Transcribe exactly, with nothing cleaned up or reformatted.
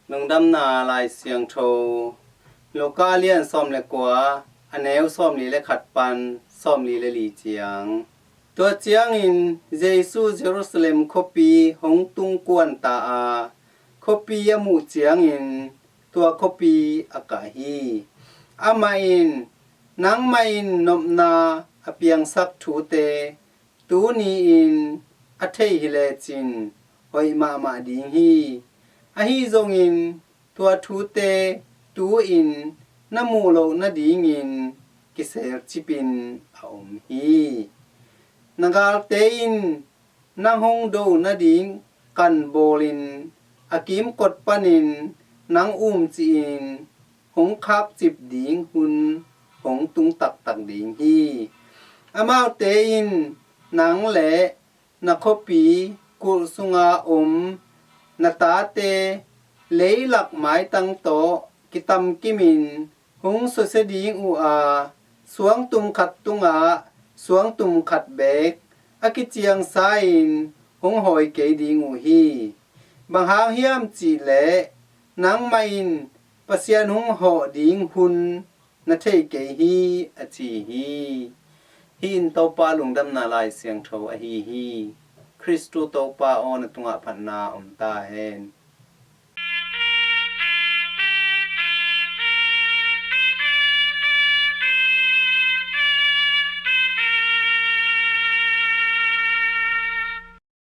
Lungdamna Lai Siangtho, Luka lian sawm le kua, a neu sawmli le khat pan sawmli le li ciang. Tua ciangin Jesu Jerusalem khuapi hong tung kuan ta a, khuapi a muh ciangin tua khuapi a kah hi. Amah in, nangmah in nopna a piangsak thute tuni-in a thei hi lecin hoih mahmah ding hi. Ahi zongin tua thute tu-in na muh loh nadingin kiselcipin a om hi. Na galte in nang hong do nading kan bawlin a kimkot panin nang umcihin hong khakcip ding hun hong tung taktak ding hi. Amaute in nang le na khuapi kulh sunga om na tate leilak maitang tawh kitamkimin hong susia ding uh a, suangtum khat tungah suangtum khat beek a kiciangsa-in hong hawi kei ding uh hi. Bang hang hiam cihleh nangmah in Pasian hong hawh ding hun na thei kei hi, a ci hi. Hih in Topa lungdamna Lai Siangtho ahi hi. Khristu Topa aw, na tungah phatna om ta hen.